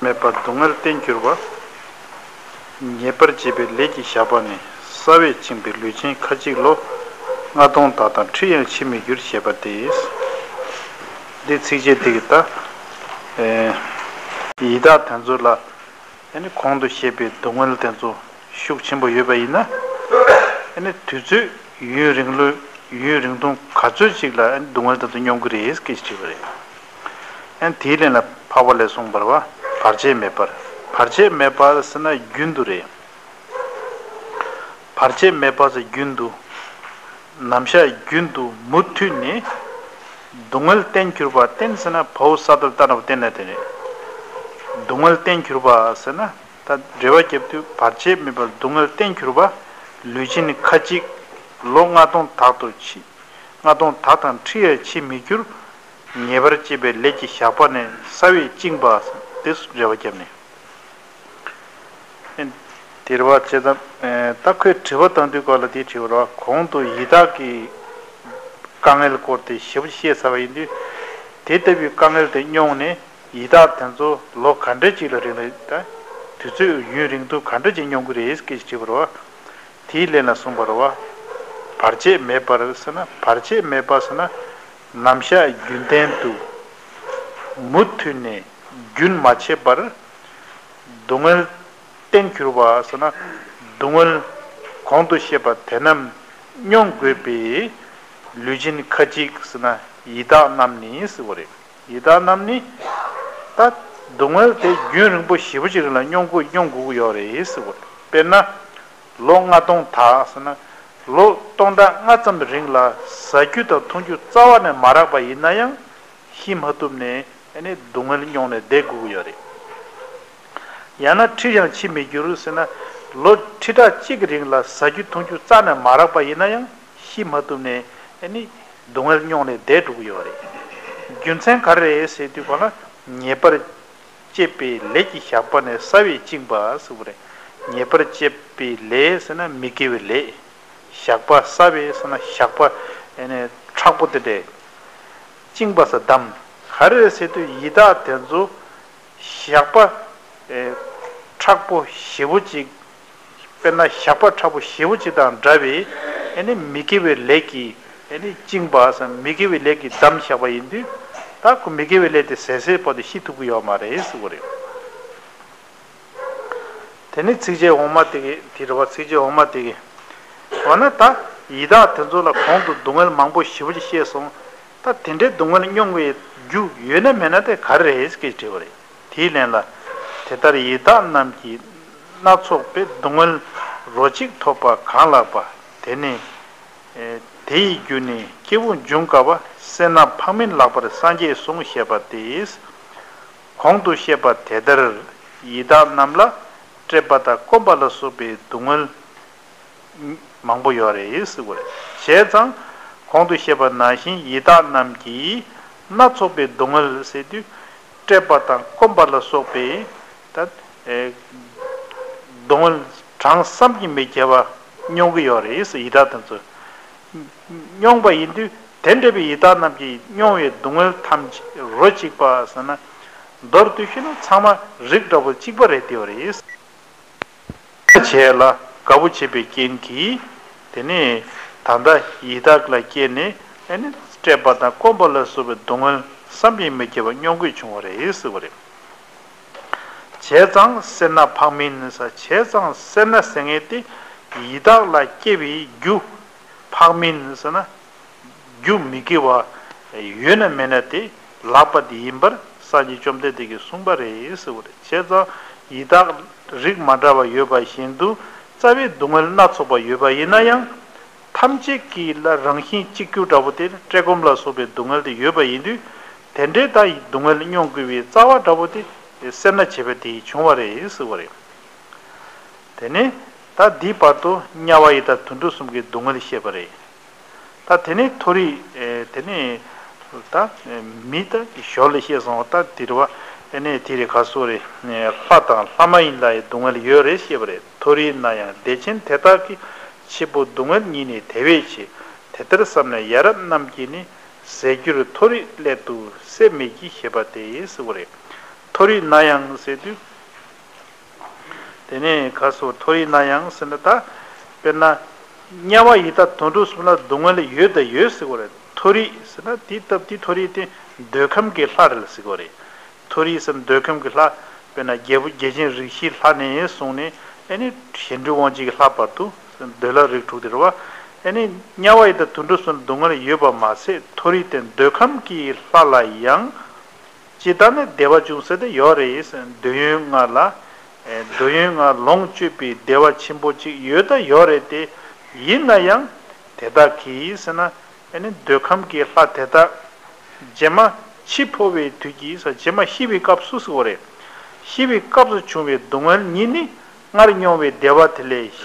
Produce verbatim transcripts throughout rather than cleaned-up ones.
མེད་པར་སྡུག་བསྔལ་བརྟན་གྱུར་པ། ཉེས་པར་བྱས་པའི་ལས་ཀྱི་ཞགས་པ་ནི། སྲ་བས་བཅིངས་པའི་ལུས་ཅན་ཁ་ཅིག་ལོ། ལྔ་སྟོང་དག་དང་ཁྲི་ཡང་ཕྱིར་མི་འགྱུར་ཞེས་པ་སྟེ། འདི་ཚིགས་བཅད་འདི་གི་ད། ཡི་དྭགས་དེ་ཚོ་ལ། ཨ་ནི་གོང་དུ་བཤད་པའི་སྡུག་བསྔལ་དེ་ཚོ་ཤུགས་ཆེན་པོ་ཡོད་པ་ཡིན་ན། ཨ་ནི་དུས་ཚོད་ཡུན་རིང་ལོས་ཡུན་རིང་ཐུང་ག་ཚོད་ཅིག་ལ་ཨ་ནི་སྡུག་བསྔལ་དེ་ཚོ་མྱོང་གི་རེད་སྐད་ཆ་དྲིས་པ་རེད། ཨ་ནི་དེའི་ལན་ལ་འཕགས་པ་ལས་གསུངས་པ་རེད་བ། བར་ཆད་མེད་པར། བར་ཆད་མེད་པར་ཟེར་ན་རྒྱུན་དུ་རེད། བར་ཆད་མེད་པ་ཟེར་རྒྱུན་དུ། ནམ་ཞག་རྒྱུན་དུ་མུ་མཐུད་ནས། སྡུག་བསྔལ་བརྟན་གྱུར་པ། བརྟན་ཟེར་ན་བའོ་ས་ཏ་ལ་ཏ་ན་བ་བརྟན་ན་དེ་རེད། སྡུག་བསྔལ་བརྟན་གྱུར་པ་ཟེར་ན། ད་འགྲེལ་པ་རྒྱབ་དུས་བར་ཆད་མེད་པར་སྡུག་བསྔལ་བརྟན་གྱུར་པ། ལུས་ཅན་ཁ་ཅིག་ལོ་ལྔ་སྟོང་དག་ཏུ་ཕྱི། ལྔ་སྟོང་དག་དང་ཁྲི་ཡང་ཕྱིར་མི་འགྱུར། ཉེས་པར་བྱས་པའི་ལས་ཀྱི་ཞགས་པ་ནི། སྲ་བས་བཅིངས་པ། དེ་འགྲེལ་པ་བརྒྱབ་ནས། དེར་བ་བྱེད་དམ། ད་ཁོས་དྲི་བ་བཏང་དུས་སྐབས་ལ་དེ་དྲི་བ་རེད་བ། གོང་དུ་ཡི་དྭགས་ཀྱི་དཀའ་ངལ་སྐོར་དེ་ཞིབ་བཤད་ཚར་བ་ཡིན་དུས། དེ་ལྟ་བུའི་དཀའ་ངལ་དེ་མྱོང་ནས་ཡི་དྭགས་དེ་ཚོ་ལོ་ག་འདྲ་ཅིག་ལ་རིང་ལ་ད་དུས་ཚོད་ཡུན་རིང་ཐུང་ག་འདྲ་ཅིག་མྱོང་གི་རེད་སྐད་ཅིག་དྲི་བ་རེད་བ། དེའི་ལན་ལ་གསུངས་པ་རེད་བ། བར་ཆད་མེད་པར་ཟེར་ན། བར་ཆད་མེད་པ་ཟེར་ན། ནམ་ཞག་རྒྱུན་ལྡན་དུ་མུ་མཐུད་ནས་རྒྱུན་མ་ཆད་པར། སྡུག་བསྔལ་བརྟན་གྱུར་པ་ཟེར་ན། སྡུག་བསྔལ་གོང་དུ་བཤད་པ་དེ་རྣམས་མྱོང་དགོས་པའི་ལུས་ཅན་ཁ་ཅིག་ཟེར་ན་ཡི་དྭགས་རྣམས་ནི་ཟེར་བ་རེད། ཡི་དྭགས་རྣམས་ནི་ད་སྡུག་བསྔལ་དེ་རྒྱུན་རིང་པོ་ཞེ་པོ་ཅིག་རིང་ལ་མྱོང་དགོས་མྱོང་དགོས་ཀྱི་ཡོད་རེད་ཟེར་བ་རེད། དཔེར་ན་ལོ་ལྔ་སྟོང་དག་ཟེར་ན། ལོ་སྟོང་ཕྲག་ལྔ་ཙམ་རིང་ལ་ཟ་རྒྱུ་དང་འཐུང་རྒྱུ་རྩ་བ་ནས་མ་རག་པ་ཡིན་ན་ཡང་། ཤི་མ་ཐུབ་ནས་ཨ་ནི་སྡུག་བསྔལ་མྱོང་ནས་བསྡད་དགོས་ཀྱི་ཡོད་རེད། ཡང་ན་ཁྲི་ཡང་ཕྱིར་མི་འགྱུར་ཟེར་ན། ལོ་ཁྲི་ཕྲག་གཅིག་གི་རིང་ལ་ཟ་རྒྱུ་འཐུང་རྒྱུ་རྩ་ནས་མ་རག་པ་ཡིན་ན་ཡང་ཤི་མ་ཐུབ་ནས་ཨ་ནི་སྡུག་བསྔལ་མྱོང་ནས་བསྡད་འགྲོ་གི་ཡོད་རེད། རྒྱུ་མཚན་ག་རེ་རེད་ཟེར་དུས་གོང་ལ་ཉེས་པར་བྱས་པའི་ལས་ཀྱི་ཞགས་པ་ནི་སྲ་བས་བཅིངས་པ་ཟེར་བ་རེད། ཉེས་པར་བྱས་པའི་ལས་ཟེར་ན་མི་དགེ་བའི་ལས། ཞགས་པ་སྲ་བས་ཟེར་ན་ཞགས་པ་ཨ་ནི་མཁྲེགས་པོ་དེ་འདྲས། བཅིངས་པ་ཟེར་བསྡམས། ག་རེ་རེད་ཟེར་དུས་ཡི་དྭགས་དེ་ཚོ་ཞགས་པ་ཨེ་མཁྲེགས་པོ་ཞེ་པོ་ཅིག་དཔེར་ན་ཞགས་པ་མཁྲེགས་པོ་ཞེ་པོ་ཅིག་དང་འདྲ་བའི་ཨ་ནི་མི་དགེ་བའི་ལས་ཀྱིས་ཨ་ནི་བཅིངས་པ་ཟེར། མི་དགེ་བའི་ལས་ཀྱིས་བསྡམས་བཞག་པ་ཡིན་དུས། ད་ཁོ་མི་དགེ་བའི་ལས་དེ་ཟད་ཟད་བར་དུ་ཤི་ཐུབ་ཀྱི་ཡོད་མ་རེད་ཟེར་བ་རེད། དེ་ནི་ཚིགས་བཅད་འོག་མ་དེ་གི་དེ་རེད་བ། ཚིགས་བཅད་འོག་མ་དེ་གི། འོ་ན་ད་ཡི་དྭགས་དེ་ཚོ་ལ་གོང་དུ་སྡུག་བསྔལ་མང་པོ་ཞེ་པོ་ཅིག་བཤད་སོང་། ད་དེ་འདྲའི་སྡུག་བསྔལ་མྱོང་བའི་རྒྱུ་ཡོད་ན་མེད་ན་དེ་ག་རེ་རེད་ཟེར་དྲིས་པ་རེད། དེའི་ལན་ལ། དེ་ལྟར་ཡི་དྭགས་རྣམས་ཀྱིས་སྣ་ཚོགས་པའི་སྡུག་བསྔལ་རོ་གཅིག་ཐོབ་པ་གང་ལགས་པ། དེ་ནི། དེ་ཡི་རྒྱུ་ནི་སྐྱེས་བུ་འབྱུང་དཀའ་བ། སེར་སྣ་འཕགས་མིན་ལགས་པར་སངས་རྒྱས་གསུངས་ཞེས་པ་སྟེ། གོང་དུ་བཤད་པ་དེ་ལྟར་ཡི་དྭགས་རྣམས་ལ་བཀྲེས་པ་དང་སྐོམ་པ་ལ་སོགས་པའི་སྡུག་བསྔལ་མང་པོ་ཡོད་རེད་ཟེར་བ་རེད། བྱས་ཙང་གོང་དུ་བཤད་པ་ནང་བཞིན་ཡི་དྭགས་རྣམས་ཀྱིས་སྣ་ཚོགས་པའི་སྡུག་བསྔལ་ཟེར་དུས། བཀྲེས་པ་དང་སྐོམ་པ་ལ་སོགས་པའི་ད་ཨེ་སྡུག་བསྔལ་གྲངས་བསམ་གྱིས་མི་ཁྱབ་པ་མྱོང་གི་ཡོད་རེད་ཟེར། ཡི་དྭགས་དེ་ཚོ་མྱོང་བ་ཡིན་དུས། དེ་འདྲ་བའི་ཡི་དྭགས་རྣམས་ཀྱིས་མྱོང་བའི་སྡུག་བསྔལ་ཐམས་ཅད་རོ་གཅིག་པ་ཟེར་ན། མདོར་བསྡུས་ཞུས་ན་ཚང་མ་རིགས་འདྲ་པོ་གཅིག་པ་རེད་བསྡད་པ་རེད། བྱས་ལ་དགའ་པོ་བྱེད་པའི་རྐྱེན་གྱིས། དེ་ནས་ད་ལྟ་ཡི་དྭགས་ལ་སྐྱེས་ནས་ཨ་ནི་བཀྲེས་པ་དང་སྐོམ་པ་ལ་སོགས་པའི་སྡུག་བསྔལ་བསམ་གྱིས་མི་ཁྱབ་པ་མྱོང་དགོས་བྱུང་བ་རེད་ཟེར་བ་རེད། བྱས་ཙང་སེར་སྣ་འཕགས་མིན་ཟེར། བྱས་ཙང་སེར་སྣ་ཟེར་མཁན་དེ་ཡི་དྭགས་ལ་སྐྱེ་བའི་རྒྱུ། འཕགས་མིན་ཟེར་ན། རྒྱུ་མི་དགེ་བ་ཡོད་ན་མེད་ན་དེ་ལགས་པ་དེ་ཡིན་པར་སངས་རྒྱས་བཅོམ་ལྡན་འདས་ཀྱིས་གསུངས་པ་རེད་ཟེར་བ་རེད། བྱས་ཙང་ཡི་དྭགས་རིགས་མ་འདྲ་བ་ཡོད་པ་བཞིན་དུ་རྩ་བའི་སྡུག་བསྔལ་སྣ་ཚོགས་པ་ཡོད་པ་ཡིན་ན་ཡང་། ཐམས་ཅད་ཀྱི་ལ་རང་བཞིན་གཅིག་གྱུར་འདྲ་པོ་དེ་བཀྲེས་སྐོམ་ལ་སོགས་པའི་སྡུག་བསྔལ་དེ་ཡོད་པ་ཡིན་དུས། དེ་འདྲའི་ད་ཡི་སྡུག་བསྔལ་མྱོང་དགོས་པའི་རྩ་བ་འདྲ་པོ་དེ་སེར་སྣ་བྱེད་པ་དེ་ཡིས་བྱུང་བ་རེད་ཟེར་བ་རེད། དེ་ནས་ད་འདིའི་བར་དུ་དམྱལ་བ་ཡི་དྭགས་དུད་འགྲོ་གསུམ་གྱི་སྡུག་བསྔལ་བཤད་པ་རེད། ད་དེ་ནས་མཐོ་རིས་ཨེ་དེ་ནས་ད་མི་ད་ཞོར་ལ་བཤད་སོང་བ། ད་དེ་རེད་བ། ཨེ་ནས་དེ་རེད་ག་སོ་རེད། ལྷ་དང་ལྷ་མ་ཡིན་ལ་ཡི་སྡུག་བསྔལ་ཡོད་རེད་བཤད་པ་རེད། མཐོ་རིས་ན་ཡང་བདེ་ཆེན་དེ་དག་གི་འཆི་འཕོ་སྡུག་བསྔལ་ཉིད་ནི་དེ་བས་ཆེ། དེ་ལྟར་བསམས་ནས་ཡ་རབས་རྣམས་ཀྱིས་ནི། ཟད་འགྱུར་མཐོ་རིས་སླད་དུ་སྲེད་མེད་ཀྱི་ཞེས་པ་སྟེ་ཟེར་བ་རེད། མཐོ་རིས་ན་ཡང་ཟེར་དུས། དེ་ནས་ག་སོ་མཐོ་རིས་ན་ཡང་ཟེར་ན་ད། དཔེར་ན། དམྱལ་བ་ཡི་དྭགས་དུད་འགྲོ་གསུམ་ལ་སྡུག་བསྔལ་ཡོད་དང་ཡོད་ཟེར་གོ་རེད། མཐོ་རིས་ཟེར་ན་དེའི་སྟབས་དེ་མཐོ་རིས་དེ་འདོད་ཁམས་ཀྱི་ལྷ་རེད་ཟེར་གོ་རེད། མཐོ་རིས་ཟེར་ན་འདོད་ཁམས་ཀྱི་ལྷ། དཔེར་ན་རྒྱལ་པོ་རྒྱལ་ཆེན་རིགས་བཞིའི་ལྷ་ནས་བཟུང་ནས་ཨེ་ནི་གཞན་འབྲུ་དབང་བྱེད་ཀྱི་ལྷ་བར་དུ་འདོད་ལྷ་རིགས་དྲུག་དེ་རེད་བ། ཨེ་ནི་དམྱལ་བ་ཡི་དྭགས་དུད་འགྲོ་གསུམ་ལ་སྡུག་བསྔལ་ཡོད་པ་མ་ཟད་མཐོ་རིས་དེ་འདོད་ཁམས་ཀྱི་ལྷ་ལ་ཡང་། ཇི་ལྟར་ནི་བདེ་བ་འབྱུང་ཟེར་ཏེ་ཡོད་རེད། འདོད་ཡོན་ལྔ་ལ། འདོད་ཡོན་ལྔ་ལོངས་སྤྱོད་པའི་བདེ་བ་ཆེན་པོ་ཅིག་ཡོད་ད་ཡོད་རེད་དེ། ཡིན་ན་ཡང་དེ་དག་གིས་ཟེར་ན། ཨེ་ནི་འདོད་ཁམས་ཀྱི་ལྷ་དེ་དག་རྗེས་མ་འཆི་འཕོ་བའི་དུས་ཀྱི་ས་རྗེས་མ་ཤི་བའི་སྐབས་སུ་ཟེར་བ་རེད། ཤི་བའི་སྐབས་སུ་བྱུང་བའི་སྡུག་བསྔལ་ཉིད་ནི་སྔར་མྱོང་བའི་བདེ་བ་དེ་ལས་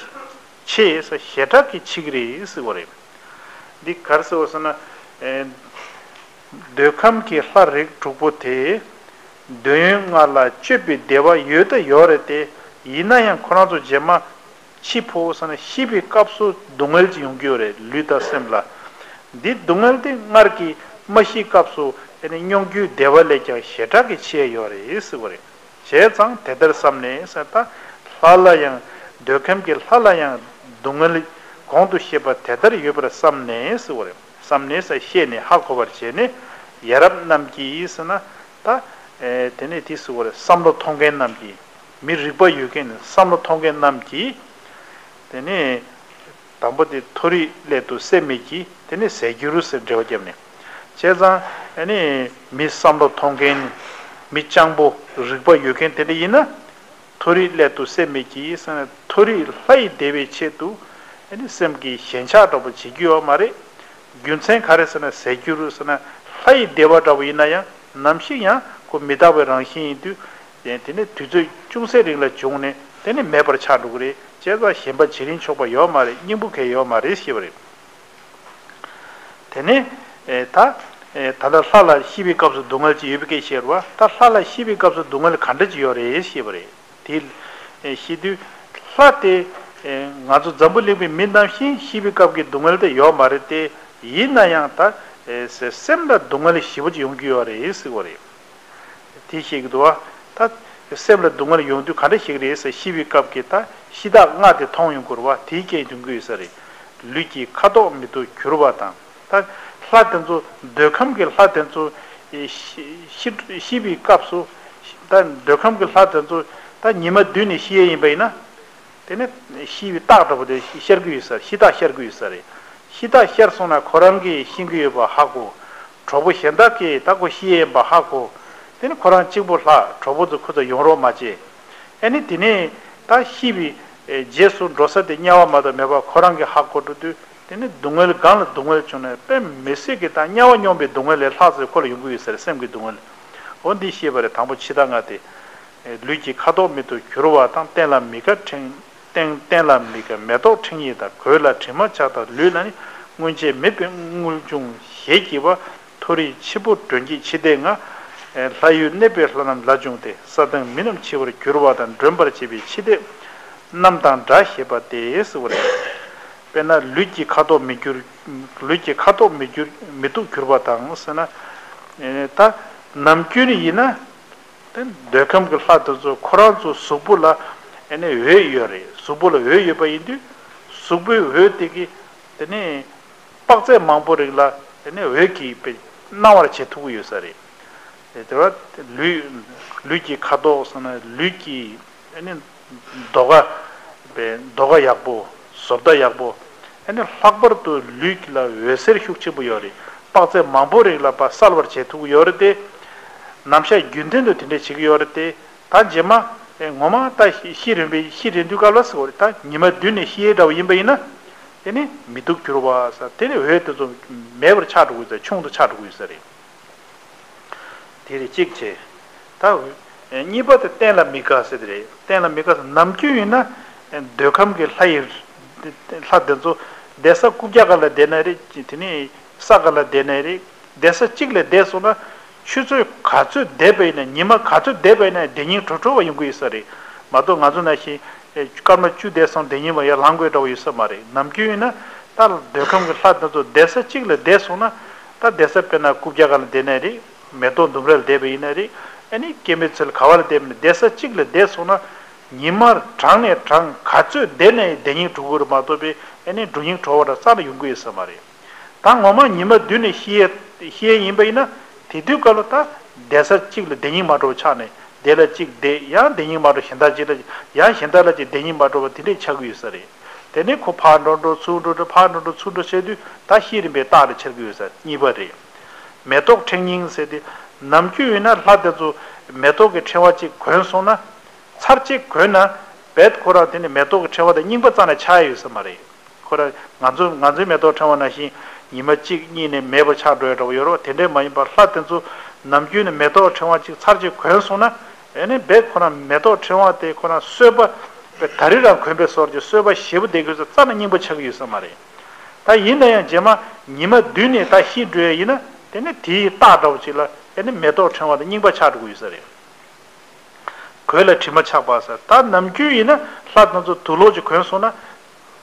ཆེས་ས་ཞེ་དྲག་གི་ཆེ་གི་རེད་ཟེར་བ་རེད། འདི་ག་རེ་ཟེར་བ་ཟེར་ན། ཨེ། འདོད་ཁམས་ཀྱི་ལྷ་རིགས་དྲུག་པོ་དེ། འདོད་ཡོན་ལྔ་ལ་སྤྱོད་པའི་བདེ་བ་ཡོད་ད་ཡོད་རེད་དེ། ཡིན་ན་ཡང་ཁོ་རང་ཚོ་རྗེས་མ། འཆི་འཕོ་ཟེར་ན་ཤི་བའི་སྐབས་སུ་སྡུག་བསྔལ་ཅིག་ཡོང་གི་ཡོད་རེད་ལུས་དང་སེམས་ལ། འདི་སྡུག་བསྔལ་དེ་སྔར་གྱི་མ་ཤིའི་སྐབས་སུ་ཨེ་ནི་མྱོང་རྒྱུའི་བདེ་བ་ལས་ཀྱང་ཞེ་དྲག་གི་ཆེ་ཡོད་རེད་ཟེར་བ་རེད། བྱས་ཙང་དེ་ལྟར་བསམས་ནས་ཟེར་ད། ལྷ་ལ་ཡང་། འདོད་ཁམས་ཀྱི་ལྷ་ལ་ཡང་སྡུག་བསྔལ་གོང་དུ་བཤད་པ་དེ་ལྟར་ཡོད་པར་བསམས་ནས་ཟེར་བ་རེད། བསམས་ནས་ཟེར་བཤད་ནས་ཧ་གོ་བར་བྱས་ནས་ཡ་རབས་རྣམས་ཀྱིས་ཟེར་ན། ད། ཨེ། དེ་ནས་དེ་ཟེར་བ་རེད། བསམ་བློ་ཐོངས་མཁན་རྣམས་ཀྱིས། མི་རིག་པ་ཡོད་མཁན་ནི་བསམ་བློ་ཐོངས་མཁན་རྣམས་ཀྱིས། དེ་ནས། དང་པོ་དེ་མཐོ་རིས་སླད་དུ་སེམས་མེད་ཀྱི་དེ་ནས་ཟད་འགྱུར་ཟེར་འགྲེལ་བ་བརྒྱབ་ནས། བྱས་ཙང་ཨ་ནི་མི་བསམ་བློ་ཐོངས་མཁན། མི་སྤྱང་པོ་རིག་པ་ཡོད་མཁན་དེ་འདྲ་ཡིན་ན། མཐོ་རིས་སླད་དུ་སེམས་མེད་ཀྱི་ཟེར་ན་མཐོ་རིས་ལྷ་ཡི་བདེ་བའི་ཆེད་དུ་ཨ་ནི་སེམས་ཀྱི་ཞེན་ཆགས་འདྲ་པོ་བྱེད་རྒྱུ་ཡོད་མ་རེད། རྒྱུ་མཚན་ག་རེ་ཟེར་ན་ཟད་འགྱུར་ཟེར་ན་ལྷ་ཡི་བདེ་བ་འདྲ་པོ་ཡིན་ན་ཡང་ནམ་ཞིག་ཡང་ཁོ་མི་རྟག་པའི་རང་བཞིན་ཡིན་དུས། དེ་དེ་ནི་དུས་ཚོད་ཅུང་ཟད་རིང་ལ་བྱུང་ནས་དེ་ནི་མེད་པར་ཆགས་འགྲོ་གི་རེད། བྱས་ཙང་ཞེན་པ་བྱེད་རིན་ཆོག་པ་ཡོད་མ་རེད། སྙིང་པོ་གལ་ཡོད་མ་རེད་ཞེས་པ་རེད། དེ་ནས་ཨེ་ད་ཨེ་ད་ལྟ་ལྷ་ལ་ཤི་བའི་སྐབས་སུ་སྡུག་བསྔལ་ཅིག་ཡོད་པའི་སྐད་བཤད་རེད་བ། ད་ལྷ་ལ་ཤི་བའི་སྐབས་སུ་སྡུག་བསྔལ་ག་འདྲ་ཅིག་ཡོད་རེད་ཞེས་པ་རེད། དེ་ཨེ་ཤི་དུས་ལྷ་དེ་ཨེ་ང་ཚོ་འཛམ་བུ་གླིང་པའི་མི་ནང་བཞིན་ཤི་བའི་སྐབས་ཀྱི་སྡུག་བསྔལ་དེ་ཡོད་མ་རེད་དེ། ཡིན་ན་ཡང་ད་ཨེ་སེ་སེམས་ལ་སྡུག་བསྔལ་ཞེ་པོ་ཅིག་ཡོང་གི་ཡོད་རེད་ཟེར་བ་རེད། དེ་བཤད་ཀྱི་འདུག་བ། ད་སེམས་ལ་སྡུག་བསྔལ་ཡོང་དུས་ག་འདྲ་ཞིག་རེད་ཟེར། ཤི་བའི་སྐབས་ཀྱི་ད་ཤི་རྟགས་ལྔ་དེ་མཐོང་ཡོང་གི་རེད་བ། དེའི་རྐྱེན་ཡོང་གི་ཡོད་ས་རེད། ལུས་ཀྱི་ཁ་དོག་མེ་ཏོག་གྱུར་པ་དང་། ད་ལྷ་དེ་ཚོ་འདོད་ཁམས་ཀྱི་ལྷ་དེ་ཚོ་ཤི་ཤི་ཤི་བའི་སྐབས་སུ། ད་འདོད་ཁམས་ཀྱི་ལྷ་དེ་ཚོ་ད་ཉི་མ་བདུན་ནས་ཤི་ཡས་ཡིན་པ་ཡིན་ན། དེ་ནས་ཤི་བའི་རྟགས་འདྲ་པོ་དེ་ཤར་གྱི་ཡོད་ས་རེད། ཤི་རྟགས་ཤར་གྱི་ཡོད་ས་རེད། ཤི་རྟགས་ཤར་སོང་ན་ཁོ་རང་གིས་ཤི་གི་ཡོད་པ་ཧ་གོ། གྲོགས་པོ་གཞན་དག་གིས་ད་ཁོ་ཤི་ཡས་ཡིན་པ་ཧ་གོ། དེ་ནི་ཁོ་རང་གཅིག་པོ་ལྷག་གྲོགས་པོ་ཚོ་ཁོ་ཚོ་ཡོང་རོགས་མ་བྱེད། ཨ་ནི་དེ་ནས་ད་ཤི་བའི་རྗེས་སུ་འགྲོ་ས་དེ་དམྱལ་བ་མ་གཏོགས་མེད་པ་ཁོ་རང་གིས་ཧ་གོ་འགྲོ་དུས། དེ་ནི་སྡུག་བསྔལ་སྒང་ལ་སྡུག་བསྔལ་བྱུང་ནས་དཔེ་མི་སྲིད་ཀྱི་ད་དམྱལ་བ་མྱོང་བའི་སྡུག་བསྔལ་ལས་ལྷག་ཙམ་ཁོ་ལ་ཡོང་གི་ཡོད་ས་རེད། སེམས་ཀྱི་སྡུག་བསྔལ། འོ་འདི་ཤེས་པ་རེད། དང་པོ་ཤི་རྟགས་ལྔ་སྟེ། ལུས་ཀྱི་ཁ་དོག་མེ་ཏོག་གྱུར་པ་དང་། སྟན་ལ་མི་དགའ་ཕྲེང་སྟན་སྟན་ལ་མི་དགའ་མེ་ཏོག་ཕྲེང་ཡིག་དང་། གོས་ལ་དྲི་མ་ཆགས་དང་། ལུས་ལ་ནི་སྔོན་ཆད་མེད་པའི་དངུལ་འབྱུང་ཞེས་བགྱི་བ། མཐོ་རིས་འཆི་འཕོ་མགྲོན་གྱི་འཆི་ལྟས་ལྔ། ལྷ་ཡུལ་གནས་པའི་ལྷ་རྣམས་ལ་བྱུང་སྟེ། ས་དང་མི་རྣམས་འཆི་བར་གྱུར་པ་དང་། མགྲོན་པར་བྱེད་པའི་འཆི་ལྟས་རྣམས་དང་འདྲ་ཞེས་པ་སྟེ་ཟེར་བ་རེད། དཔེར་ན་ལུས་ཀྱི་ཁ་དོག་མི་འགྱུར། ལུས་ཀྱི་ཁ་དོག་མི་འགྱུར་མི་སྡུག་གྱུར་པ་དང་ཟེར་ན། ད་ནམ་རྒྱུན་ཡིན་ན། དེ་འདོད་ཁམས་ཀྱི་ལྷ་དེ་ཚོ་ཁོ་རང་ཚོ་གཟུགས་པོ་ལ་ཨེ་ནི་འོད་ཡོད་རེད། གཟུགས་པོ་ལ་འོད་ཡོད་པ་ཡིན་དུས། གཟུགས་པོའི་འོད་དེ་གིས་དེ་ནི་དཔག་ཚད་མང་པོ་རིགས་ལ་ཨེ་ནི་འོད་ཀྱིས་དཔེ་སྣང་བར་བྱེད་ཐུབ་ཀྱི་ཡོད་ས་རེད། དེ་བ་ལུས། ལུས་ཀྱི་ཁ་དོག་ཟེར་ན་ལུས་ཀྱི་ཨེ་ནི་མདོག་ཁ། དཔེ་མདོག་ཁ་ཡག་པོ། བཟོ་ལྟ་ཡག་པོ། ཨ་ནི་ལྷག་པར་དུ་ལུས་ལ་འོད་ཟེར་ཤུགས་ཆེན་པོ་ཡོད་རེད། དཔག་ཚད་མང་པོ་རིགས་ལ་ཕར་གསལ་བར་བྱེད་ཐུབ་ཀྱི་ཡོད་རེད་དེ། ནམ་ཞག་རྒྱུན་ལྡན་དུ་དེ་འདྲས་བྱེད་ཀྱི་ཡོད་རེད་དེ། ད་རྗེས་མ་ངོ་མ་ད་ཤི་རན་པའི་ཤི་རན་དུས་སྐབས་ལ་ཟེར་བ་རེད། ད་ཉི་མ་བདུན་ནས་ཤི་ཡས་འདྲ་བ་ཡིན་པ་ཡིན་ན། དེ་ནི་མི་སྡུག་གྱུར་པ་ཟེར། དེ་ནི་འོད་དེ་ཚོ་མེད་པར་ཆགས་འགྲོ་གི་ཡོད་ས། ཆུང་དུ་ཆགས་འགྲོ་གི་ཡོད་ས་རེད། དེ་རེད་གཅིག་བྱས། ད་གཉིས་པ་དེ་སྟན་ལ་མི་དགའ་ཟེར་དེ་རེད། སྟན་ལ་མི་དགའ་ཟེར་ནམ་རྒྱུན་ཡིན་ན་འདོད་ཁམས་ཀྱི་ལྷ་ཡི། ལྷ་དེ་ཚོ་བསྡད་ས་རྐུབ་བཀྱག་སྒང་ལ་བསྡད་ན་རེད། དེ་ནས་ས་སྒང་ལ་བསྡད་ན་རེད། བསྡད་ས་གཅིག་ལ་བསྡད་སོང་ན་ཆུ་ཚོད་ག་ཚོད་བསྡད་པ་ཡིན་ན། ཉི་མ་ག་ཚོད་བསྡད་པ་ཡིན་ན་བསྡད་སྙིང་བྲོ་བྲོ་བ་ཡོང་གི་ཡོད་ས་རེད། མ་གཏོགས་ང་ཚོ་ནང་བཞིན་སྐར་མ་བཅུ་བསྡད་སོང་བསྡད་སྙིང་བ་ཡར་ལངས་དགོས་འདྲ་བ་ཡོད་ས་མ་རེད། ནམ་རྒྱུན་ཡིན་ན་ད་འདོད་ཁམས་ཀྱི་ལྷ་དེ་ཚོ་བསྡད་ས་གཅིག་ལ་བསྡད་སོང་ན། ད་བསྡད་ས་དཔེར་ན་རྐུབ་བཀྱག་སྒང་ལ་བསྡད་ན་རེད། མེ་ཏོག་ལྡུམ་ར་ལ་བསྡད་པ་ཡིན་ན་རེད། ཨ་ནི་སྐྱེ་མེད་ཚུལ་ག་བ་ལ་བསྡད་མིན་བསྡད་ས་གཅིག་ལ་བསྡད་སོང་ན། ཉི་མ་གྲངས་ནས་གྲངས་ག་ཚོད་བསྡད་ནའི་བསྡད་སྙིང་བྲོ་གི་རེད་མ་གཏོགས་པའི་ཨ་ནི་འགྲོ་སྙིང་བྲོ་བ་འདྲ་རྩ་ནས་ཡོང་གི་ཡོད་ས་མ་རེད། ད་ངོ་མ་ཉི་མ་བདུན་ནས་ཤི་ཡས་ཤི་ཡས་ཡིན་པ་ཡིན་ན། དེ་དུས་སྐབས་ལ་ད་བསྡད་ས་གཅིག་ལ་བསྡད་སྙིང་མ་བྲོ་བ་ཆགས་ནས། དེ་ལ་གཅིག་བསྡད། ཡང་བསྡད་སྙིང་མ་བྲོ། གཞན་དག་ཅིག་ལ་ཡང་གཞན་དག་ལ་ཅིག་བསྡད་སྙིང་མ་བྲོ་བ་དེ་འདྲས་ཆགས་ཀྱི་ཡོད་ས་རེད། དེ་ནས་ཁོ་ཕར་འགྲོ་འགྲོ་ཚུར་འགྲོ་འགྲོ་ཕར་འགྲོ་འགྲོ་ཚུར་འགྲོ་བྱས་དུས་ད་ཤི་རན་པའི་རྟགས་རེ་ཆགས་ཀྱི་ཡོད་ས་གཉིས་པ་རེད། མེ་ཏོག་ཕྲེང་རྙིང་ཟེར་ཏེ། ནམ་རྒྱུན་ཡིན་ན་ལྷ་དེ་ཚོ་མེ་ཏོག་གི་ཕྲེང་བ་གཅིག་གོན་སོང་ན། ཚར་གཅིག་གོན་ན་རྦད་ཁོ་རང་དེ་ནི་མེ་ཏོག་གི་ཕྲེང་བ་དང་རྙིང་པ་རྩ་ནས་ཆགས་ཡ་ཡོད་ས་མ་རེད། ཁོ་རང་ང་ཚོ་ང་ཚོའི་མེ་ཏོག་ཕྲེང་བ་ནང་བཞིན་ཉི་མ་གཅིག་གཉིས་ནས་མེད་པ་ཆགས་འགྲོ་ཡ་འདྲ་བོ་ཡོད་རེད་བ། དེ་འདྲས་མ་ཡིན་པར་ལྷ་དེ་ཚོ་ནམ་རྒྱུན་ནས་མེ་ཏོག་ཕྲེང་བ་གཅིག་ཚར་གཅིག་གོན་སོང་ན། ཨེ་ནི་རྦད་ཁོ་རང་མེ་ཏོག་ཕྲེང་བ་དེ་ཁོ་རང་གསོས་པ་ད་རེས་རང་གོན་པའི་སོར་གྱི་གསོས་པ་ཞེ་པོ་བསྡད་དགོས་ས་རྩ་ནས་རྙིང་པ་ཆགས་ཀྱི་ཡོད་ས་མ་རེད། ད་ཡིན་ན་ཡང་རྗེས་མ་ཉི་མ་བདུན་ནས་ད་ཤི་འགྲོ་ཡ་ཡིན་ན། དེ་ནི་དེའི་རྟགས་འདྲ་བོ་ཅིག་ལ་ཨེ་ནི་མེ་ཏོག་ཕྲེང་བ་དེ་རྙིང་པ་ཆགས་འགྲོ་གི་ཡོད་ས་རེད། གོས་ལ་དྲི་མ་ཆགས་པ་ཟེར། ད་ནམ་རྒྱུན་ཡིན་ན་ལྷ་དེ་ཚོ་དུག་ལོག་ཅིག་གོན་སོང་ན།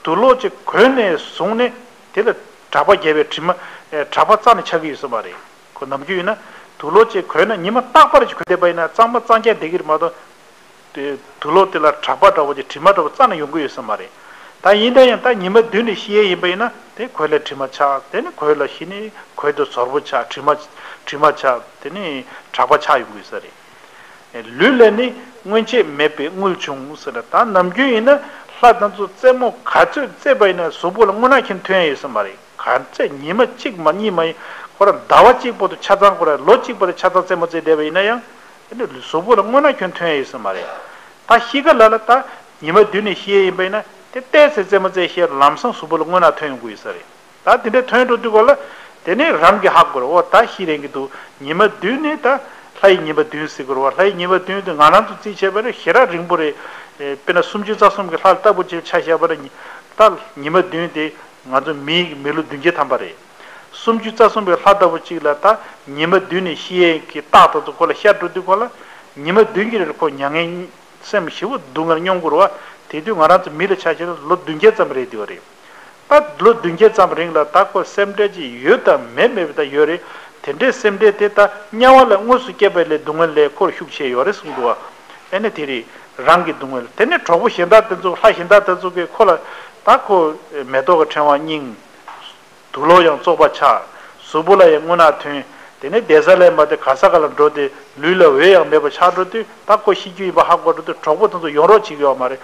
དུག་ལོག་ཅིག་གོན་ནས་བཟུང་ནས་དེ་ལ་གྲགས་པ་རྒྱས་པའི་དྲི་མ་ཨེ་གྲགས་པ་རྩ་ནས་ཆགས་ཀྱི་ཡོད་ས་མ་རེད། ཁོ་ནམ་རྒྱུན་ཡིན་ན་དུག་ལོག་ཅིག་གོན་ན་ཉི་མ་རྟག་པར་ཅིག་གོན་བསྡད་པ་ཡིན་ན་གཙང་མ་གཙང་རྐྱང་བསྡད་ཀྱི་རེད་མ་གཏོགས། དེ་དུག་ལོག་དེ་ལ་གྲགས་པ་འདྲ་བོ་ཅིག་དྲི་མ་འདྲ་བོ་རྩ་ནས་ཡོང་གི་ཡོད་ས་མ་རེད། ད་ཡིན་ད་ཡང་ད་ཉི་མ་བདུན་ནས་ཤི་ཡས་ཡིན་པ་ཡིན་ན་དེ་གོས་ལ་དྲི་མ་ཆགས། དེ་ནི་གོས་ལ་ཤི་ནས་གོས་དེ་ཟོར་པོ་ཆགས། དྲི་མ་དྲི་མ་ཆགས། དེ་ནི་གྲགས་པ་ཆགས་ཡོང་གི་ཡོད་ས་རེད། ལུས་ལ་ནི་སྔོན་ཆད་མེད་པའི་དངུལ་བྱུང་ཟེར་ན། ད་ནམ་རྒྱུན་ཡིན་ན་ལྷ་དེ་ཚོ་རྩེད་མོ་ག་ཚོད་རྩེས་པ་ཡིན་ན་གཟུགས་པོ་ལ་རྔུལ་ནག་ཁྱོན་ཐོན་ཡས་ཡོད་ས་མ་རེད། ག་ཚད་ཉི་མ་གཅིག་མ་གཉིས་མ་ཡིན། ཁོ་རང་ཟླ་བ་གཅིག་བར་དུ་ཆ་ཚང་། ཁོ་རང་ལོ་གཅིག་བར་དུ་ཆ་ཚང་རྩེད་མོ་རྩེས་བསྡད་པ་ཡིན་ན་ཡང་། དེ་ནི་གཟུགས་པོ་ལ་རྔུལ་ནག་ཁྱོན་ཐོན་ཡས་ཡོད་ས་མ་རེད། ད་ཤི་ཁ་ལ་ལ་ད་ཉི་མ་བདུན་ནས་ཤི་ཡས་ཡིན་པ་ཡིན་ན་དེ་ཏོག་ཙམ་རྩེད་མོ་རྩེས་ཤི་ལམ་སང་གཟུགས་པོ་ལ་རྔུལ་ནག་ཐོན་ཡོང་གི་ཡོད་ས་རེད། ད་དེ་འདྲ་ཐོན་འགྲོ་དུས་སྐབས་ལ་དེ་ནས་རང་གིས་ཧ་གོ་རེད། འོ་ད་ཤི་རན་གྱི་འདུག་ཉི་མ་བདུན་ནི་ད་ལྷ་ཡི་ཉི་མ་བདུན་ཟེར་གྱི་རེད་བ། ལྷ་ཡི་ཉི་མ་བདུན་དེ་ང་རང་ཚོ་རྩིས་བྱས་པ་ན་ཞེ་དྲག་རིང་པོ་རེད། ཨེ་དཔེར་ན་སུམ་ཅུ་རྩ་གསུམ་གྱི་ལྷ་ལྟ་བུ་ཅིག་ཆ་བཞག་པ་ན་ད་ཉི་མ་བདུན་དེ་ང་ཚོ་མིའི་མི་ལོ་བདུན་བརྒྱ་ཐམ་པ་རེད། སུམ་ཅུ་རྩ་གསུམ་པའི་ལྷ་ལྟ་བུ་ཅིག་ལ་ད་ཉི་མ་བདུན་ནས་ཤི་ཡས་ཀྱི་རྟགས་དེ་ཚོ་ཁོ་ལ་ཤར་འགྲོ་དུས་ཁོ་ལ་ཉི་མ་བདུན་གྱི་རིང་ལ་ཁོ་མྱ་ངན་སེམས་ཞེ་པོ་སྡུག་བསྔལ་མྱོང་དགོས་རེད་བ། དེ་དུས་ང་རང་ཚོ་མི་ལ་ཆ་བཞག་ན་ལོ་བདུན་བརྒྱ་ཙམ་རེད་འདུག་རེད། ད་ལོ་བདུན་བརྒྱ་ཙམ་རིང་ལ་ད་ཁོ་སེམས་ཁྲལ་ཅིག་ཡོད་དམ་མེད་མེད་པ་ད་ཡོད་རེད། དེ་འདྲའི་སེམས་ཁྲལ་དེ་ད་དམྱལ་བ་ལ་དངོས་སུ་སྐྱེས་པ་ལས་སྡུག་བསྔལ་ལས་ཁོ་ལ་ཤུགས་ཆེ་ཡོད་རེད་གསུངས་འདུག་བ། ཨེ་ནི་དེ་རེད། རང་གི་སྡུག་བསྔལ། དེ་ནས་གྲོགས་པོ་གཞན་དག་དེ་ཚོ་ལྷ་གཞན་དག་དེ་ཚོ་གིས་ཁོ་ལ་ད་ཁོ་མེ་ཏོག་གི་ཕྲེང་བ་རྙིང་། དུག་ལོག་ཡང་བཙོག་པ་ཆགས། གཟུགས་པོ་ལ་ཡང་རྔུལ་ནག་ཐོན། དེ་ནས་བསྡད་ས་ལས་མ་དེ་ག་ས་ག་ལ་འགྲོ་དེ་ལུས་ལ་འོད་ཡང་མེད་པ་ཆགས་འགྲོ་དུས་ད་ཁོ་ཤི་རྒྱུ་ཡིན་པ་ཧ་གོ་འགྲོ་དུས་གྲོགས་པོ་དེ་ཚོ་ཡོང་རོགས་བྱེད་ཀྱི་ཡོད་མ་རེད།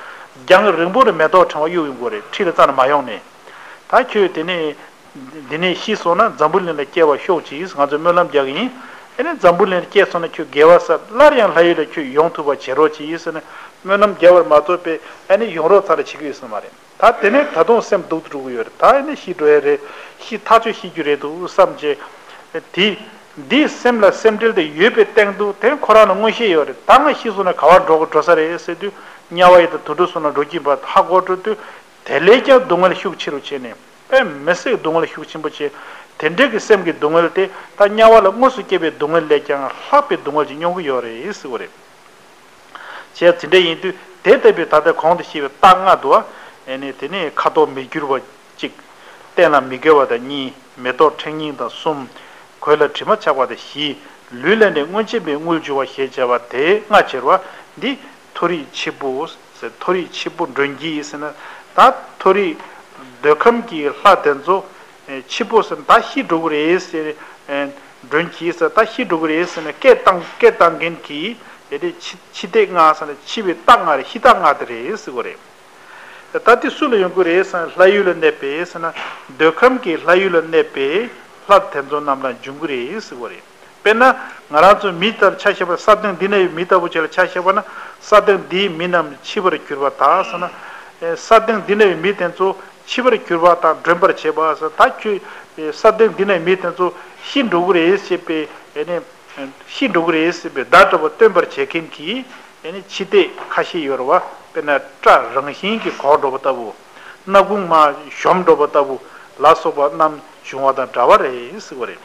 རྒྱང་རིང་པོ་ནས་མེ་ཏོག་ཕྲེང་བ་གཡུག་ཡོང་དགོས་རེད། འཁྲིས་ལ་རྩ་ནས་མ་ཡོང་ནས། ད་ཁྱོད་དེ་ནས་འདི་ནས་ཤི་སོང་ན་འཛམ་བུ་གླིང་ལ་སྐྱེ་བ་ཤོག་ཅིག་ང་ཚོས་སྨོན་ལམ་རྒྱག་གི་ཡིན། ཨེ་ནས་འཛམ་བུ་གླིང་ལ་སྐྱེས་སོང་ན་ཁྱོད་དགེ་བ་བསགས། སླར་ཡང་ལྷ་ཡུལ་ལ་ཁྱོད་ཡོང་ཐུབ་པ་བྱེད་རོགས་ཅིག་ཟེར་ནས་སྨོན་ལམ་རྒྱབ་པ་མ་གཏོགས་པའི་ཨེ་ནས་ཡོང་རོགས་ཚར་ལ་བྱེད་ཀྱི་ཡོད་ས་མ་རེད། ད་དེ་ནས་ད་དུང་སེམས་སྡུག་ཏུ་འགྲོ་གི་ཡོད་རེད། ད་ཨེ་ནས་ཤི་འགྲོ་ཡ་རེད། ཤི་ཐག་ཆོད་ཤི་རྒྱུ་རེད་འདུག་བསམ་བྱས། དེ་འདིའི་སེམས་ལ་སེམས་ཁྲལ་དེ་ཡོད་པའི་སྟེང་དུ་དེ་ཁོ་རང་ལ་མངོན་ཤེས་ཡོད་རེད། ད་ང་ཤི་སོང་ན་ག་བར་འགྲོ་དགོས་འགྲོ་ས་རེད་ཟེར་དུས་དམྱལ་བ་ཡི་དང་དུད་འགྲོ་གསུམ་ལ་འགྲོ་གི་ཡིན་པ་ཧ་གོ་འགྲོ་དུས་དེ་ལས་ཀྱང་སྡུག་བསྔལ་ཤུགས་ཆེ་རུ་བྱས་ནས་དཔེ་མི་སྲིད་སྡུག་བསྔལ་ཤུགས་ཆེན་པོ་བྱས། དེ་འདྲའི་གི་སེམས་ཀྱི་སྡུག་བསྔལ་དེ་ད་དམྱལ་བ་ལ་དངོས་སུ་སྐྱེས་པའི་སྡུག་བསྔལ་ལས་ཀྱང་ལྷག་པའི་སྡུག་བསྔལ་ཅིག་མྱོང་གི་ཡོད་རེད་ཟེར་བ་རེད། བྱས་ཙང་དེ་འདྲ་ཡིན་དུས་དེ་ལྟ་བུའི་ད་ལྟ་གོང་དུ་བཤད་པའི་རྟགས་ལྔ་འདུག་བ། ཨེ་ནས་དེ་ནས་ཁ་དོག་མི་འགྱུར་བ་གཅིག་གཏན་ལ་མི་འགལ་བ་དང་གཉིས། མེ་ཏོག་ཕྲེང་རྙིང་དང་གསུམ། གོས་ལ་དྲི་མ་ཆགས་པ་དང་བཞི། ལུས་ལ་ནི་སྔོན་ཆད་མེད་དངུལ་འབྱུང་བ་ཞེས་བྱ་བ་དེ་ལྔ་བྱེད་པ་འདི་མཐོ་རིས་ཆེ་པོ་ཟེར། མཐོ་རིས་ཆེ་པོ་མགྲོན་གྱིས་ཟེར་ན། ད་མཐོ་རིས་འདོད་ཁམས་ཀྱི་ལྷ་དེ་ཚོ་ཆེ་པོ་ཟེར་ན་ད་ཤི་འགྲོ་གི་རེད་ཟེར། མགྲོན་གྱིས་ཟེར་ད་ཤི་འགྲོ་གི་རེད་ཟེར་ན་སྐད་བཏང་སྐད་བཏང་མཁན་གྱི་དེ་དེ་འཆི་འཆི་ལྟས་ལྔ་ཟེར་ན་འཆི་བའི་རྟགས་ལྔ་རེད། ཤི་རྟགས་ལྔ་དེ་རེད་ཟེར་གོ་རེད། ད་དེ་སུ་ལ་ཡོང་གི་རེད་ཟེར་ན་ལྷ་ཡུལ་ལ་གནས་པའི་ཟེར་ན་འདོད་ཁམས་ཀྱི་ལྷ་ཡུལ་ལ་གནས་པའི་ལྷ་དེ་ཚོ་རྣམས་ལ་འབྱུང་གི་རེད་ཟེར་བ་རེད། དཔེར་ན་ང་རང་ཚོ་མི་ལྟར་ཆ་བཞག་པ་ས་སྟེང་འདི་ན་ཡོད་མི་ལྟ་བུ་ཅིག་ལ་ཆ་བཞག་པ་ན་ས་སྟེང་འདིའི་མི་རྣམས་འཆི་བར་གྱུར་པ་དག་ཟེར་ན། ས་སྟེང་འདི་ན་ཡོད་མི་དེ་ཚོ་འཆི་བར་གྱུར་པ་དང་མགྲོན་པར་བྱེད་པ་ཟེར། ད་ཁྱོད་ས་སྟེང་འདི་ན་ཡོད་མི་དེ་ཚོ་ཤི་འགྲོ་གི་རེད་ཞེས་པའི་ཨེ་ནས། ཤི་འགྲོ་གི་རེད་ཟེར་བའི་བརྡ་འདྲ་བོ་སྟོན་པར་བྱེད་མཁན་གྱི་ཨེ་ནི་འཆི་ལྟས་ཁ་ཤས་ཡོད་རེད་བ། དཔེར་ན་སྐྲ་རང་བཞིན་གྱིས་གོག་འགྲོ་བ་ལྟ་བུ། སྣ་ཁུང་མར་གཞོམ་འགྲོ་བ་ལྟ་བུ་ལ་སོགས་པ་རྣམས་འབྱུང་བ་དང་འདྲ་བ་རེད་ཟེར་བ་རེད།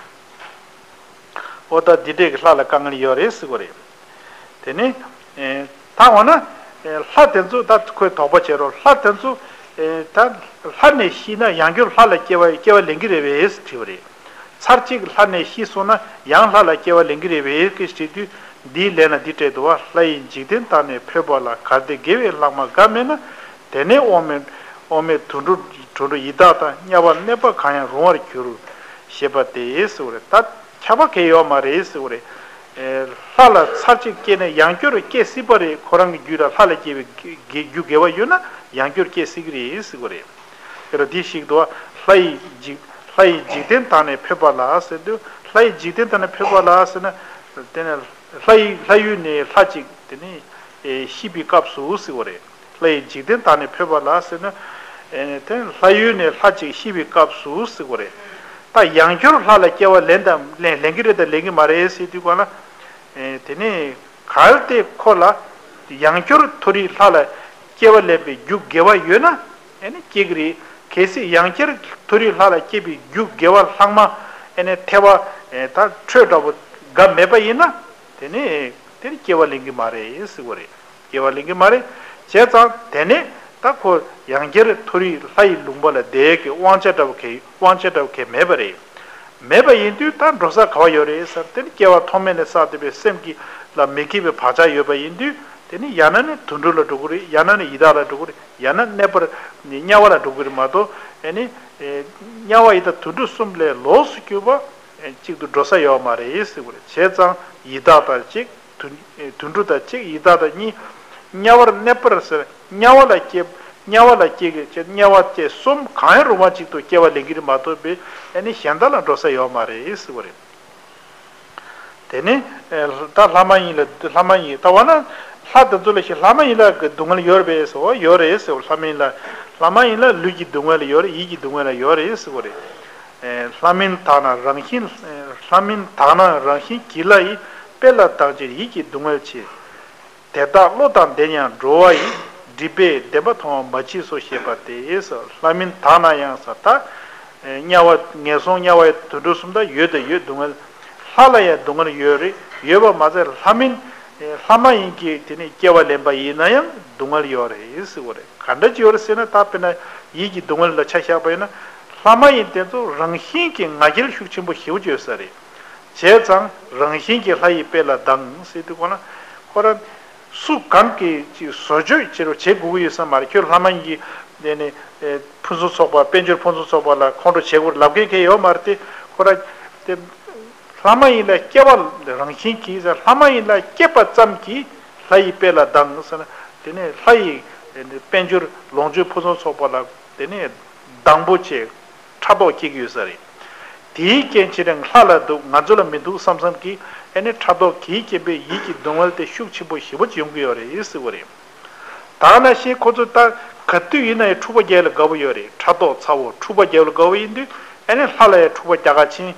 ཨོ་ད་འདི་འདྲས་ཀྱི་ལྷ་ལ་དཀའ་ངལ་ཡོད་རེད་ཟེར་བ་རེད། དེ་ནི་ཨེ་ད་འོ་ན་ཨེ་ལྷ་དེ་ཚོ་ད་ཁོས་དོགས་པ་བྱེད་རོགས། ལྷ་དེ་ཚོ་ཨེ་ད་ལྷ་ནས་ཤི་ན་ཡང་བསྐྱར་ལྷ་ལ་སྐྱེ་བ་སྐྱེ་བ་ལེན་གྱི་རེད་པས་ཟེར་དྲིས་པ་རེད། ཚར་གཅིག་ལྷ་ནས་ཤི་སོང་ན་ཡང་ལྷ་ལ་སྐྱེ་བ་ལེན་གྱི་རེད་པས་ཟེར་དྲིས་དུས་ འདིའི་ལན་ལ་འདི་སྤྲད་འདུག་བ། ལྷ་ཡིས་འཇིག་རྟེན་དག་ནི་ཕོད་པ་ལ། གལ་ཏེ་དགེ་བའི་ལྷག་མ་འགའ་མེད་ན། དེ་ནས་དབང་མེད་དབང་མེད་དུད་འགྲོ་དུད་འགྲོ་ཡི་དྭགས་དང་། དམྱལ་བར་གནས་པ་གང་ཡང་རུང་བར་འགྱུར། ཞེས་པ་སྟེ་ཟེར་བ་རེད། ད་ཁྱབ་པ་གང་ཡང་ཡོད་མ་རེད་ཟེར་བ་རེད། ཨེ། ལྷ་ལ་ཚར་གཅིག་སྐྱེས་ནས་ཡང་བསྐྱར་སྐྱེ་སྲིད་པ་རེད། ཁོ་རང་གི་རྒྱུད་ལ་ལྷ་ལ་སྐྱེ་བའི་དགེ་རྒྱུ་དགེ་བ་ཡོད་ན་ཡང་བསྐྱར་སྐྱེ་སྲིད་ཀྱི་རེད་ཟེར་བ་རེད། དེ་ལ་འདི་ཞིག་ཏུ་ལྷ་ཡི་འཇིག་ལྷ་ཡི་འཇིག་རྟེན་དག་ནི་ཕོད་པ་ལ་ཟེར་དུས། ལྷ་ཡི་འཇིག་རྟེན་དག་ནི་ཕོད་པ་ལ་ཟེར་ན། དེ་ནི་ལྷ་ཡི་ལྷ་ཡུལ་ནས་ལྷ་ཅིག་དེ་ནི་ཨེ་ཤི་བའི་སྐབས་སུ་ཟེར་བ་རེད། ལྷ་ཡི་འཇིག་རྟེན་དག་ནི་ཕོད་པ་ལ་ཟེར་ན། ཨེ་དེ་ལྷ་ཡུལ་ནས་ལྷ་ཅིག་ཤི་བའི་སྐབས་སུ་ཟེར་བ་རེད། ད་ཡང་བསྐྱར་ལྷ་ལ་སྐྱེ་བ་ལེན་དང་ལེན་ལེན་གྱི་རེད་དང་ལེན་གྱི་མ་རེད་ཟེར་དུས་གོང་ལ། ཨེ་དེ་ནི་གལ་ཏེ་ཁོ་ལ་ཡང་བསྐྱར་མཐོ་རིས་ལྷ་ལ་སྐྱེ་བ་ལེན་པའི་རྒྱུ་དགེ་བ་ཡོད་ན། ཨེ་ནི་སྐྱེ་གི་རེད། གལ་སྲིད་ཡང་བསྐྱར་མཐོ་རིས་ལྷ་ལ་སྐྱེ་བའི་རྒྱུ་དགེ་བ་ལྷག་མ་ཨེ་ནི་ཐེ་བ་ཨེ་ད་འཕྲོད་འདྲ་པོ་འགའ་མེད་པ་ཡིན་ན། དེ་ནི་དེར་སྐྱེ་བ་ལེན་གྱི་མ་རེད་ཟེར་བ་རེད། སྐྱེ་བ་ལེན་གྱི་མ་རེད། བྱས་ཙང་དེ་ནས་ད་ཁོ་ཡང་བསྐྱར་མཐོ་རིས་ལྷ་ཡི་ལུང་པ་ལ་བསྡད་ཀྱི་དབང་ཆ་འདྲ་བོ་གལ་དབང་ཆ་འདྲ་བོ་གལ་མེད་པ་རེད། མེད་པ་ཡིན་དུས་ད་འགྲོ་ས་ག་བ་ཡོད་རེད་ཟེར་དེ་ནི་སྐྱེ་བ་ཐོག་མེད་ནས་བསགས་བསྡད་པའི་སེམས་ཀྱི་ལ་མི་སྐྱིད་པའི་བག་ཆགས་ཡོད་པ་ཡིན་དུས། དེ་ནི་ཡང་ན་ནི་དུད་འགྲོ་ལ་འགྲོ་གི་རེད། ཡང་ན་ནི་ཡི་དྭགས་ལ་འགྲོ་གི་རེད། ཡང་ན་གནས་པར་དམྱལ་བ་ལ་འགྲོ་གི་རེད་མ་གཏོགས། ཨེ་ནི་ཨེ་དམྱལ་བ་ཡི་དྭགས་དུད་འགྲོ་གསུམ་ལས་ལོགས་སུ་གྱུར་པ་ཨེ་གཅིག་ཏུ་འགྲོ་ས་ཡོད་མ་རེད་ཟེར་བ་རེད། བྱས་ཙང་ཡི་དྭགས་དང་གཅིག་དུད་དུད་འགྲོ་དང་གཅིག་ཡི་དྭགས་དང་གཉིས། དམྱལ་བར་གནས་པར་ཟེར། དམྱལ་བ་ལ་སྐྱེ། དམྱལ་བ་ལ་སྐྱེ་གི་ཅེས་དམྱལ་བ་བཅས་གསུམ་གང་ཡང་རུང་བ་ཅིག་ཏུ་སྐྱེ་བ་ལེན་གྱི་རེད་མ་གཏོགས་པའི། ཨེ་ནི་གཞན་དག་ལ་འགྲོ་ས་ཡོད་མ་རེད་ཟེར་བ་རེད། དེ་ནི་ཨེ་ད་ལྷ་མ་ཡིན་ལ་ལྷ་མ་ཡིན་ད་བ་ན་ལྷ་དེ་ཚོ་ལ་ཞིག་ལྷ་མ་ཡིན་ལ་གི་སྡུག་བསྔལ་ཡོད་རེད་པས་ཟེར་བ་ཡོད་རེད་ཟེར་བ། ལྷ་མ་ཡིན་ལ་ལྷ་མ་ཡིན་ལ་ལུས་ཀྱི་སྡུག་བསྔལ་ཡོད་རེད། ཡིད་ཀྱི་སྡུག་བསྔལ་ཡོད་རེད་ཟེར་བ་རེད། ཨེ་ལྷ་མིན་དག་ན་རང་བཞིན་ཨེ་ལྷ་མིན་དག་ན་རང་བཞིན་གྱིས་ལྷ་ཡི། དཔེ་ལ་བདག་ཕྱིར་ཡིད་ཀྱི་སྡུག་བསྔལ་ཆེ། དེ་དག་བློ་དང་ལྡན་ཡང་འགྲོ་བ་ཡི། སྒྲིབ་པས་བདེན་པ་མཐོང་བ་མ་མཆིས་སོ་ཞེས་པ་སྟེ། ལྷ་མིན་དག་ན་ཡང་ཟེར་ད། དམྱལ་བ་ངན་སོང་དམྱལ་བ་ཡི་དུད་འགྲོ་གསུམ་དག་ཡོད་དང་ཡོད་སྡུག་བསྔལ། ལྷ་ལ་ཡང་སྡུག་བསྔལ་ཡོད་རེད། ཡོད་པ་མ་ཟད་ལྷ་མིན། ལྷ་མ་ཡིན་གྱི་དེ་ནི་སྐྱེ་བ་ལེན་པ་ཡིན་ན་ཡང་སྡུག་བསྔལ་ཡོད་རེད་ཟེར་བ་རེད། ག་འདྲ་ཅིག་ཡོད་རེད་ཟེར་ན་ད་དཔེར་ན་ཡིད་ཀྱི་སྡུག་བསྔལ་ལ་ཆ་བཞག་པ་ཡིན་ན། ལྷ་མ་ཡིན་དེ་ཚོ་རང་བཞིན་གྱིས་ང་རྒྱལ་ཤུགས་ཆེན་པོ་ཞེ་པོ་ཅིག་ཡོད་ས་རེད། བྱས་ཙང་རང་བཞིན་གྱིས་ལྷ་ཡི་དཔེ་ལ་སྡང་ཟེར་དུས་གོང་ལ། ཁོ་རང་སུ་གང་གིས་ཅིག་བཟོ་བཅོས་བྱེད་རོགས་བྱེད་དགོས་ཀྱི་ཡོད་ས་མ་རེད། ཁྱོད་ལྷ་མ་ཡིན་གྱི་དེ་ནི་ཨེ་ཕུན་སུམ་ཚོགས་པ་དཔལ་འབྱོར་ཕུན་སུམ་ཚོགས་པ་ལ་ཁོང་ཁྲོ་བྱེད་དགོས་ལབ་མཁན་གང་ཡོད་མ་རེད་དེ། ཁོ་རང་དེ་ལྷ་མ་ཡིན་ལ་སྐྱེ་བ་རང་བཞིན་གྱིས་ཟེར། ལྷ་མ་ཡིན་ལ་སྐྱེས་པ་ཙམ་གྱིས་ལྷ་ཡི་དཔེ་ལ་སྡང་ཟེར་ན། དེ་ནི་ལྷ་ཡི་དཔལ་འབྱོར་ལོངས་སྤྱོད་ཕུན་སུམ་ཚོགས་པ་ལ་དེ་ནི་སྡང་པོ་བྱེད། ཕྲག་དོག་སྐྱེ་གི་ཡོད་ས་རེད། དེའི་རྐྱེན་བྱས་ནས་ལྷ་ལ་སྡུག་ང་ཚོ་ལ་མི་སྡུག་བསམ་བསམ་གྱིས་ཨེ་ནི་ཕྲག་དོག་གིས་རྐྱེན་པས་ཡིད་ཀྱི་སྡུག་བསྔལ་དེ་ཤུགས་ཆེན་པོ་ཞེ་པོ་ཅིག་ཡོང་གི་ཡོད་རེད་ཟེར་བ་རེད། ད་ནང་བཞིན་ཁོ་ཚོ་ད་ག་དུས་ཡིན་ན་ཡང་འཁྲུག་པ་རྒྱག་ལ་དགའ་བོ་ཡོད་རེད། ཕྲག་དོག་ཚ་བོ་འཁྲུག་པ་རྒྱག་ལ་དགའ་བོ་ཡིན་དུས་ཨེ་ནི་ལྷ་ལ་ཡང་འཁྲུག་པ་རྒྱག་ག་ཕྱིན།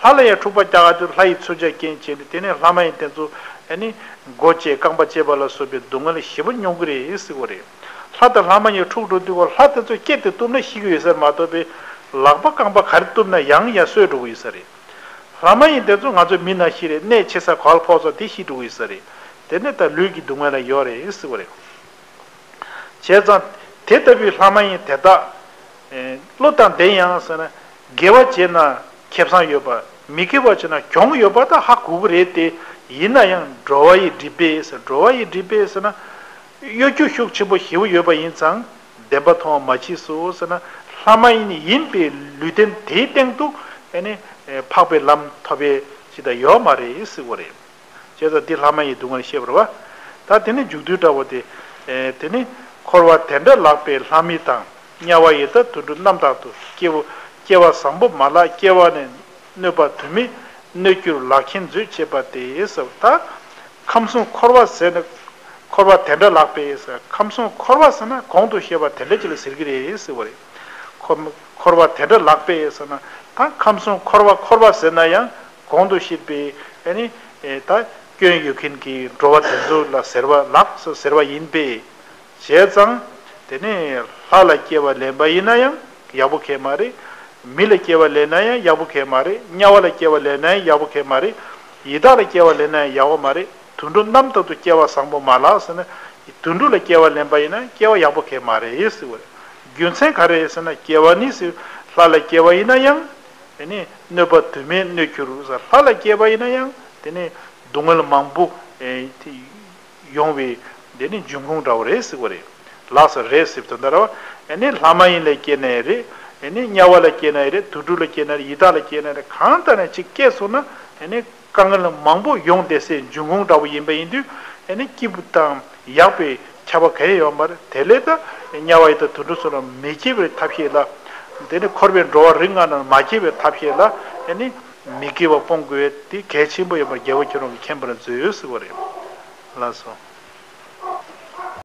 ལྷ་ལ་ཡང་འཁྲུག་པ་རྒྱག་ག་དུས་ལྷ་ཡི་མཚོན་ཆ་རྐྱེན་བྱས་ནས་དེ་ནས་ལྷ་མ་ཡིན་དེ་ཚོ་ཨེ་ནི་མགོ་བཅད་རྐང་པ་བཅད་པ་ལ་སོགས་པའི་སྡུག་བསྔལ་ཞེ་པོ་མྱོང་གི་རེད་ཟེར་བ་རེད། ལྷ་དང་ལྷ་མ་ཡིན་འཁྲུག་འགྲོ་དུས་ཁོ་ལྷ་དེ་ཚོ་སྐེ་དེ་གཏུབ་ན་ཤི་གི་ཡོད་ས་རེད་མ་གཏོགས་པའི་ལག་པ་རྐང་པ་ག་རེ་གཏུབ་ན་ཡང་ཡང་གསོས་འགྲོ་གི་ཡོད་ས་རེད། ལྷ་མ་ཡིན་དེ་ཚོ་ང་ཚོ་མི་ནང་བཞིན་རེད། གནས་ཆེ་ས་ག་པར་ཕོག་ཙང་དེ་ཤི་འགྲོ་གི་ཡོད་ས་རེད། དེ་ནས་ད་ལུས་ཀྱི་སྡུག་བསྔལ་ལ་ཡོད་རེད་ཟེར་བ་རེད། བྱས་ཙང་དེ་ལྟ་བུའི་ལྷ་མ་ཡིན་དེ་དག་ཨེ་བློ་དང་ལྡན་ཡང་ཟེར་ན་དགེ་བ་བྱས་ན་ཁེ་བཟང་ཡོད་པ། མི་དགེ་བ་བྱས་ན་གྱོང་ཡོད་པ་ད་ཧ་གོ་གི་རེད་དེ། ཡིན་ན་ཡང་འགྲོ་བ་ཡི་སྒྲིབ་པས་ཟེར། འགྲོ་བ་ཡི་སྒྲིབ་པས་ཟེར་ན། གཡོ་སྒྱུ་ཤུགས་ཆེན་པོ་ཞེ་པོ་ཡོད་པ་ཡིན་ཙང་བདེན་པ་མཐོང་བ་མ་མཆིས་སོ་ཟེར་ན། ལྷ་མ་ཡིན་ཡིན་པའི་ལུས་རྟེན་དེའི་སྟེང་དུ་ཨེ་ནི་འཕགས་པའི་ལམ་ཐོབ་པའི་ཅི་ད་ཡོད་མ་རེད་ཟེར་བ་རེད། བྱས་ཙང་འདི་ལྷ་མ་ཡིན་སྡུག་བསྔལ་བཤད་པ་རེད་བ། ད་དེ་ནི་མཇུག་བསྡུས་འདྲ་བོ་དེ། ཨེ་དེ་ནི་འཁོར་བ་དེ་འདྲ་ལགས་པས་ལྷ་མི་དང་། དམྱལ་བ་ཡི་དྭགས་དུད་འགྲོ་རྣམས་དག་ཏུ། སྐྱེ་བོ་སྐྱེ་བ་བཟང་པོ་མ་ལགས། སྐྱེ་བ་ནས་གནོད་པ་དུ་མས་གནོད་གྱུར་ལག་ཁྱེར་མཛོད་ཅེས་པ་སྟེ་ཟེར། ད་ཁམས་གསུམ་འཁོར་བ་ཟེར་ན། འཁོར་བ་དེ་འདྲ་ལགས་པས་ཟེར། ཁམས་གསུམ་འཁོར་བ་ཟེར་ན་གོང་དུ་བཤད་པ་དེ་འདྲ་ཅིག་ལ་ཟེར་གྱི་རེད་ཟེར་བ་རེད། འཁོར་འཁོར་བ་དེ་འདྲ་ལགས་པས་ཟེར་ན། ད་ཁམས་གསུམ་འཁོར་བ་འཁོར་བ་ཟེར་ན་ཡང་གོང་དུ་བཤད་པའི་ཨེ་ནི་ཨེ་ད་སྐྱོན་ཡོད་མཁན་གྱི་འགྲོ་བ་དེ་ཚོ་ལ་ཟེར་བ་ལགས་སོ་ཟེར་བ་ཡིན་པས། བྱས་ཙང་དེ་ནས་ལྷ་ལ་སྐྱེ་བ་ལེན་པ་ཡིན་ན་ཡང་ཡག་པོ་གང་ཡང་མ་རེད། མི་ལ་སྐྱེ་བ་ལེན་ན་ཡང་ཡག་པོ་གང་ཡང་མ་རེད། དམྱལ་བ་ལ་སྐྱེ་བ་ལེན་ན་ཡང་ཡག་པོ་གང་ཡང་མ་རེད། ཡི་དྭགས་ལ་སྐྱེ་བ་ལེན་ན་ཡང་ཡག་པོ་མ་རེད། དུད་འགྲོ་རྣམས་དག་ཏུ་སྐྱེ་བ་བཟང་པོ་མ་ལགས་ཟེར་ན། དུད་འགྲོ་ལ་སྐྱེ་བ་ལེན་པ་ཡིན་ན་སྐྱེ་བ་ཡག་པོ་གང་ཡང་མ་རེད་ཟེར་བ་རེད། རྒྱུ་མཚན་ག་རེ་ཟེར་ན། སྐྱེ་བ་ནི་ཟེར། ལྷ་ལ་སྐྱེ་བ་ཡིན་ན་ཡང་། དེ་ནས་གནོད་པ་དུ་མས་གནོད་གྱུར་ཟེར། ལྷ་ལ་སྐྱེས་པ་ཡིན་ན་ཡང་དེ་ནས་སྡུག་བསྔལ་མང་པོ་ ཨེ་དེ་ཡོང་བའི་དེ་ནི་འབྱུང་ཁུངས་འདྲ་བོ་རེད་ཟེར་བ་རེད། ལགས་སོ། རེད་ཟེར་དོན་དག་རེད་བ། ཨེ་ནི་ལྷ་མ་ཡིན་ལ་སྐྱེས་ན་ཡང་རེད། ཨེ་ནི་དམྱལ་བ་ལ་སྐྱེས་ན་ཡང་རེད། དུད་འགྲོ་ལ་སྐྱེས་ན་རེད། ཡི་དྭགས་ལ་སྐྱེས་ན་རེད། གང་ལྟར་ན་ཅིག་སྐྱེས་སོང་ན་ཨེ་ནི་དཀའ་ངལ་མང་པོ་ཡོང་བསྡད་སའི་འབྱུང་ཁུངས་འདྲ་བོ་ཡིན་པ་ཡིན་དུས། ཨེ་ནི་སྐྱིད་པོ་དང་ཡག་པའི་ཁྱད་པར་གང་ཡང་ཡོད་མ་རེད། དེ་ལས་ད་དམྱལ་བ་ཡི་དྭགས་དུད་འགྲོ་ཚོ་ལ་མི་སྐྱེ་བའི་ཐབས་ཤེས་ལ། དེ་ནི་འཁོར་བའི་འགྲོ་བ་རིགས་ལྔ་ནང་མ་སྐྱེ་བའི་ཐབས་ཤེས་ལ་ཨེ་ནི་མི་དགེ་བ་སྤོང་དགོས་དེ་གལ་ཆེན་པོ་ཡིན་པར་རྒྱལ་བ་ཁྱེད་རང་གིས་མཁྱེན་པར་མཛོད་ཡོད་ཟེར་བ་རེད། ལགས་སོ།